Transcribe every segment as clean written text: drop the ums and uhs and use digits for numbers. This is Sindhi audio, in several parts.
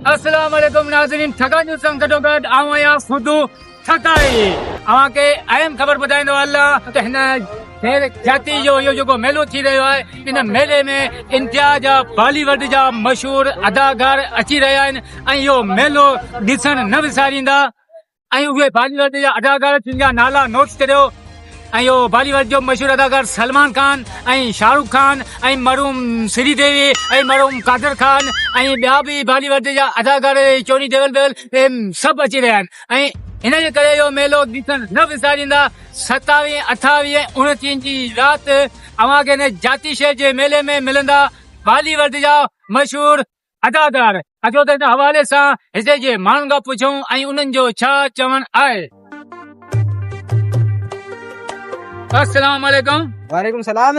السلام عليڪم ناظرين ٺڳان نيوز سان گڏو گڏ آئون آهيان خودو ٺڳائي اوهان کي اهم خبر ٻڌائيندو هلان ته هن شهر جاتي جو اهو جيڪو ميلو ٿي رهيو آهي ان ميلي ۾ انڊيا جا بالي ووڊ جا مشهور اداڪار اچي رهيا آهن ۽ اهو ميلو ڏسڻ نه وساريندا ۽ اهي بالي ووڊ جا اداڪار جن جا نالا نوٽ ڪريو ۽ اهو بالي ووڊ جو مشهور اداڪار سلمان خان ۽ شاهه رخ خان ۽ مرحوم سري ديوي ۽ مرحوم قادر خان ۽ ٻيا به بالي ووڊ جا اداڪار چوني ديول بيول سڀ اچي رهيا آهن ۽ ان جي ڪري اهو ميلو ڏسڻ نه وساريندا ستاويهه اٺاويهه اڻٽيهه جي رات اوهان کي هن جاتي شهر جي ميلي ۾ ملندا بالي ووڊ جا مشهور اداڪار، اچو ته ان حوالي سان هتي جي ماڻهن کان پڇون ۽ انهن جو ڇا چوڻ آهي. السلام عليڪم. وعليڪم سلام.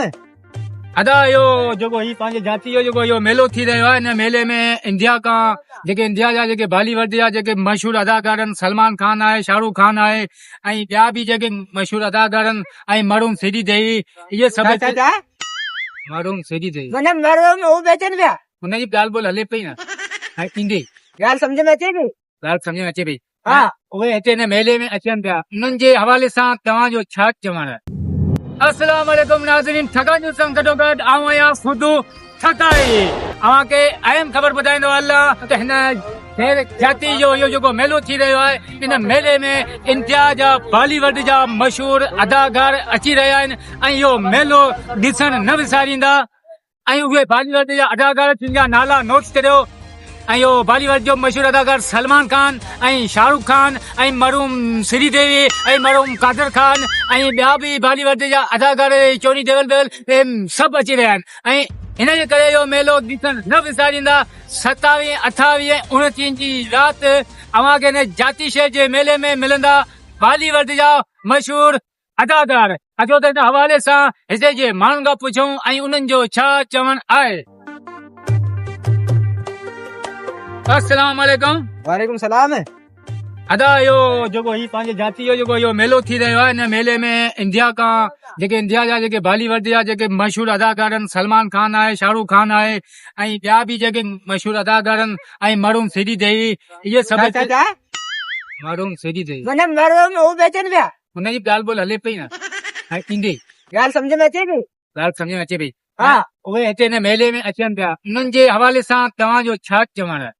ادا اهو جيڪو هي پنهنجي جاتي جو جيڪو اهو ميلو ٿي رهيو آهي ان ميلي ۾ انڊيا کان جيڪي انڊيا جا جيڪي بالي ووڊ جا جيڪي مشهور اداڪار آهن سلمان خان آهي شاهه رخ خان آهي ۽ ٻيا به جيڪي مشهور اداڪار آهن ۽ مرحوم سري ديوي اهي سڀ مرحوم سري ديوي معنيٰ مرحوم هو به اچن پيا. هن جي ڳالهه ٻولهه هلي پئي نه ۽ ايندي. ڳالهه سمجهه ۾ اچي پئي؟ ڳالهه سمجهه ۾ اچي پئي. ها. اهي هتي هن ميلي ۾ اچن پيا انهن جي حوالي سان توهان جو ڇا چوڻ آهي؟ السلام عليڪم ناظرين ٺڳان نيوز سان گڏو گڏ آئون آهيان خودو ٺڳائي اوهان کي اهم خبر ٻڌائيندو هلان ته هن شهر جاتي جو اهو جيڪو ميلو ٿي رهيو آهي ان ميلي ۾ انڊيا جا بالي ووڊ جا مشهور اداڪار اچي رهيا آهن ۽ اهو ميلو ڏسڻ نه وساريندا ۽ اهي بالي ووڊ جا اداڪار جن جا نالا نوٽ ڪريو ۽ اهو بالي ووڊ جو مشهور اداڪار سلمان خان ۽ شاهه رخ خان ۽ مرحوم سري ديوي ۽ مرحوم قادر خان ۽ ٻيا به بالي ووڊ جا اداڪار چوني ديول بيول سڀ اچي رهيا آهن ۽ ان جي ڪري اهو ميلو ڏسڻ نه وساريندا ستاويهه اٺاويهه اڻٽيهه جي رات اوهان کي هن جاتي شهر جي ميلي ۾ ملندا بالي ووڊ جا مشهور اداڪار، اچو ته ان حوالي سان هتي جي ماڻهن کان پڇون ۽ انهن جو ڇا چوڻ آهي. السلام عليڪم. وعليڪم سلام. ادا اهو جيڪو هي پنهنجي جاتي جو جيڪو اهو ميلو ٿي رهيو آهي ان ميلي ۾ انڊيا کان جيڪي انڊيا جا جيڪي بالي ووڊ جا جيڪي مشهور اداڪار آهن سلمان خان آهي شاهه رخ خان آهي ۽ ٻيا به جيڪي مشهور اداڪار آهن ۽ مرحوم سري ديوي اهي سڀ مرحوم سري ديوي معنيٰ مرحوم هو به اچن پيا. هن جي ڳالهه ٻولهه هلي پئي نه ۽ ايندي. ڳالهه سمجهه ۾ اچي پئي؟ ڳالهه سمجهه ۾ اچي پئي. ها. اهي هتي هن ميلي ۾ اچن پيا انهن جي حوالي سان توهان جو ڇا چوڻ آهي؟